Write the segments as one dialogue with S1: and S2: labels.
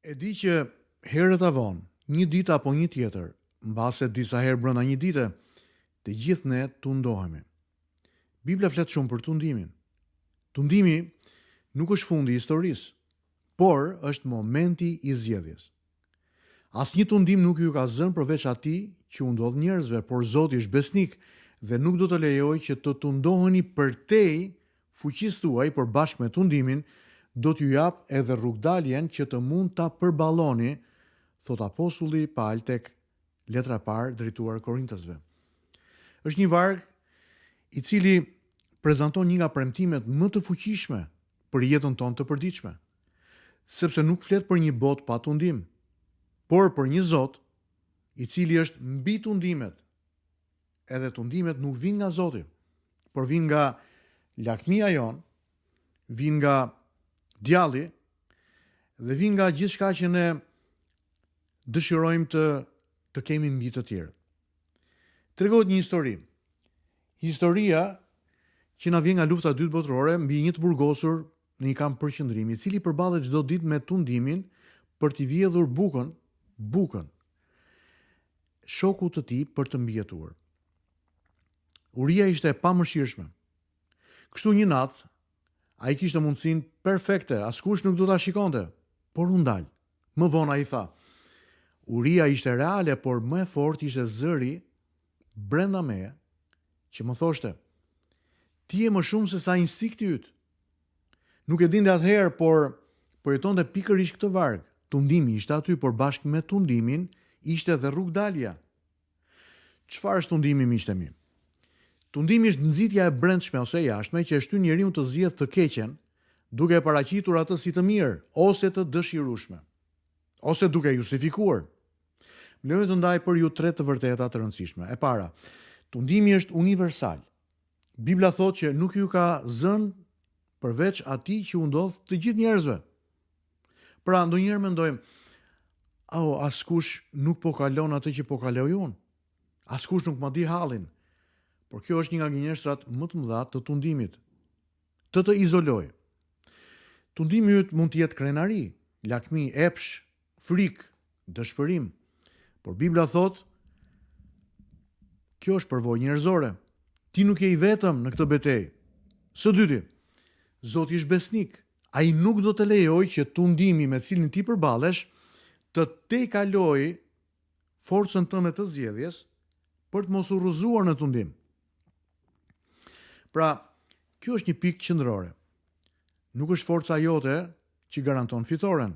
S1: E di që herët a vonë, një ditë apo një tjetër, mbase disa herë brenda një dite, të gjithë ne tundohemi. Bibla flet shumë për tundimin. Tundimi nuk është fundi i historisë, por është momenti i zgjedhjes. Asnjë tundim nuk ju ka zënë përveç atij që u ndodh njerëzve, por Zoti është besnik dhe nuk do të lejojë që të tundoheni përtej fuqisë tuaj, por bashkë me tundimin do t'ju japë edhe rrugëdaljen që të mund ta përballoni, thotë apostulli Pal tek letra e parë drejtuar Korintasve. Është një varg i cili prezanton një nga premtimet më të fuqishme për jetën tonë të përditshme. Sepse nuk flet për një botë pa tundim, por për një Zot i cili është mbi tundimet. Edhe tundimet nuk vijnë nga Zoti, por vijnë nga lakmia jonë, vijnë nga djalli dhe vijnë nga gjithçka që ne dëshirojmë të të kemi mbi të tjerët. Tregohet një histori. Historia që na vjen nga lufta e dytë botërore mbi një të burgosur në një kamp përqendrimi, i cili përballet çdo ditë me tundimin për t'i vjedhur bukën, bukën shokut të tij për të mbijetuar. Uria ishte e pamëshirshme. Kështu një natë, ai kishte mundësinë perfekte, askush nuk do ta shikonte, por u ndal. Më vonë ai tha, Uria ishte reale, por më e fortë ishte zëri brenda meje që më thoshte, Ti je më shumë se sa instinkti yt. Nuk e dinte atëherë, por po jetonte pikërisht këtë varg. Tundimi ishte aty, por bashkë me tundimin ishte dhe rrugëdalja. Çfarë është tundimi miqtë e mi? Tundimi është nxitja e brendshme ose e jashtme që e shtyn njeriun të zgjedhë të keqen, duke e paraqitur atë si të mirë ose të dëshirueshme, ose duke e justifikuar. Më lejoni të ndaj për ju tre të vërteta të rëndësishme. E para, tundimi është universal. Bibla thotë që nuk ju ka zënë përveç atij që u ndodh të gjithë njerëzve. Pra, ndonjëherë mendojmë, au, askush nuk po kalon atë që po kaloj unë. Askush nuk ma di hallin. Por kjo është një nga gënjeshtrat më të mëdha të tundimit. Të të izolojë. Tundimi yt mund të jetë krenari, lakmi, epsh, frikë, dëshpërim. Por Bibla thotë, kjo është përvojë njerëzore. Ti nuk je i vetëm në këtë betejë. Së dyti, Zoti është besnik. Ai nuk do të lejojë që tundimi me cilin ti përballesh të tejkalojë forcën tënde të zgjedhjes për të mos u rrëzuar në tundim. Pra, kjo është një pikë qendrore. Nuk është forca jote që garanton fitoren,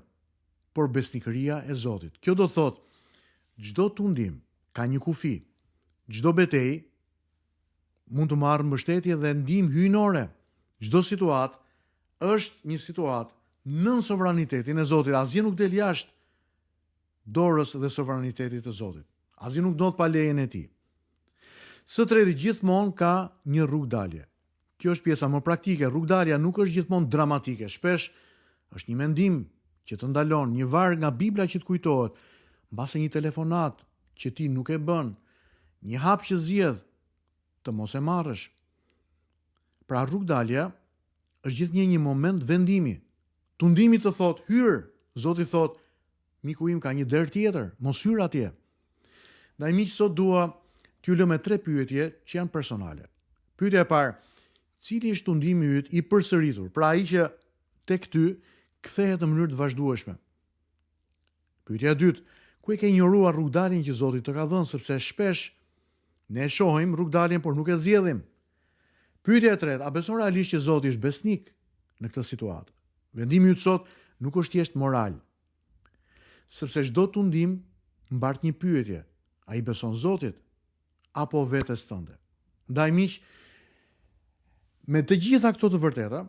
S1: por besnikëria e Zotit. Kjo do të thotë, çdo tundim ka një kufi. Çdo betejë mund të marrë mbështetje dhe ndihmë hyjnore. Çdo situatë është një situatë nën sovranitetin e Zotit. Asgjë nuk del jashtë dorës dhe sovranitetit të Zotit. Asgjë nuk ndodh pa lejen e tij. Së treti, gjithmonë ka një rrugëdalje. Kjo është pjesa më praktike. Rrugëdalja nuk është gjithmonë dramatike. Shpesh është një mendim që të ndalon, një varg nga Bibla që të kujtohet, mbase një telefonatë që ti nuk e bën, një hap që zgjedh të mos e marrësh. Pra rrugëdalja është gjithnjë një moment vendimi. Tundimi të thotë hyr, Zoti thotë miku im ka një derë tjetër, mos hyr atje. Ndaj miq sot dua t'ju lë me tre pyetje që janë personale. Pyetja e parë, cili është tundimi yt i përsëritur, pra ai që tek ty kthehet në mënyrë të vazhdueshme? Pyetja e dytë, ku e ke injoruar rrugëdaljen që Zoti të ka dhënë, sepse shpesh ne e shohim rrugëdaljen, por nuk e zgjedhim. Pyetja e tretë, a beson realisht që Zoti është besnik në këtë situatë? Vendimi yt sot nuk është thjesht moral, sepse çdo tundim mbart një pyetje, a i beson Zotit apo vetes tënde? Ndaj miq, me të gjitha këto të vërteta,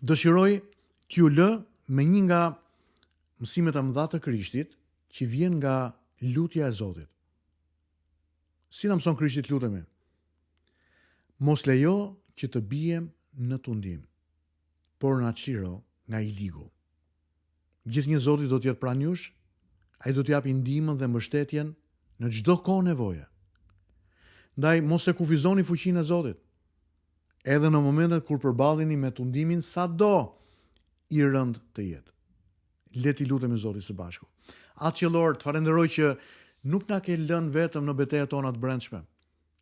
S1: dëshiroj t'ju lë me një nga mësimet e mëdha të Krishtit që vjen nga lutja e Zotit. Si na mëson Krishti të lutemi? Mos lejo që të biem në tundim, por na çliro nga i ligu. Gjithnjë Zoti do të jetë pranë jush, ai do t'ju japë ndihmën dhe mbështetjen në çdo kohë nevoje. Ndaj mos e kufizoni fuqinë e Zotit. Edhe në momentet kur përballeni me tundimin sado i rëndë të jetë. Le t'i lutemi Zotit së bashku. Atë Qiellor, të falenderoj që nuk na ke lënë vetëm në betejat tona të brendshme.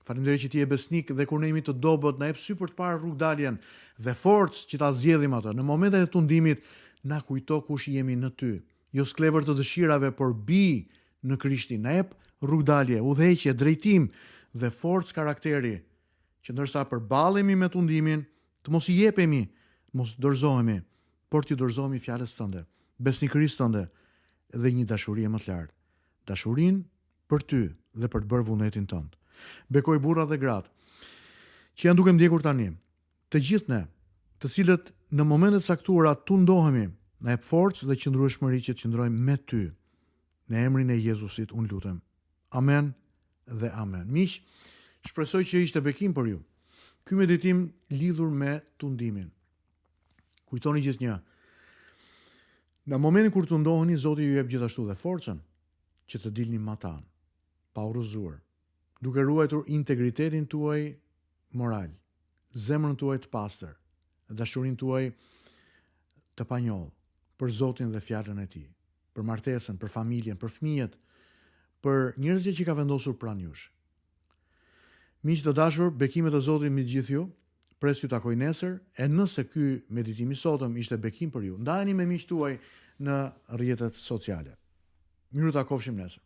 S1: Faleminderit që ti je besnik dhe kur ne jemi të dobët, na jep sy për të parë rrugëdaljen dhe forcë që ta zgjedhim atë. Në momentet e tundimit, na kujto kush jemi në ty. Jo skllevër të dëshirave, por bij në Krishtin. Na jep rrugëdalje, udhëheqje, drejtim dhe forcë karakteri, që ndërsa përballemi me tundimin, të mos i jepemi, mos dorëzohemi, por t'i dorëzohemi fjalës tënde, besnikërisë tënde dhe një dashurie më të lartë. Dashurinë për ty dhe për të bërë vullnetin tënd. Bekoji burrat dhe gratë që janë duke ndjekur tani. Të gjithë ne, të cilët në momente të caktuara tundohemi, na jep forcë dhe qëndrueshmëri që të qëndrojmë me ty. Në emrin e Jezusit unë lutem. Amen dhe amen. Miq, shpresoj që ishte bekim për ju. Ky meditim lidhur me tundimin. Kujtoni gjithnjë, në momentin kur tundoheni, Zoti ju jep gjithashtu dhe forcën që të dilni matanë, pa u rrëzuar, duke ruajtur integritetin tuaj moral, zemrën tuaj të pastër, dashurinë tuaj të panjollë për Zotin dhe fjalën e Tij, për martesën, për familjen, për fëmijët, për njerëzit që ka vendosur pranë jush. Miq të dashur, bekimet e Zotit mbi të gjithë ju. Pres t'ju takoj nesër, e nëse ky meditim i sotëm ishte bekim për ju, ndajeni me miqtë tuaj në rrjetet sociale. Mirë u takofshim nesër.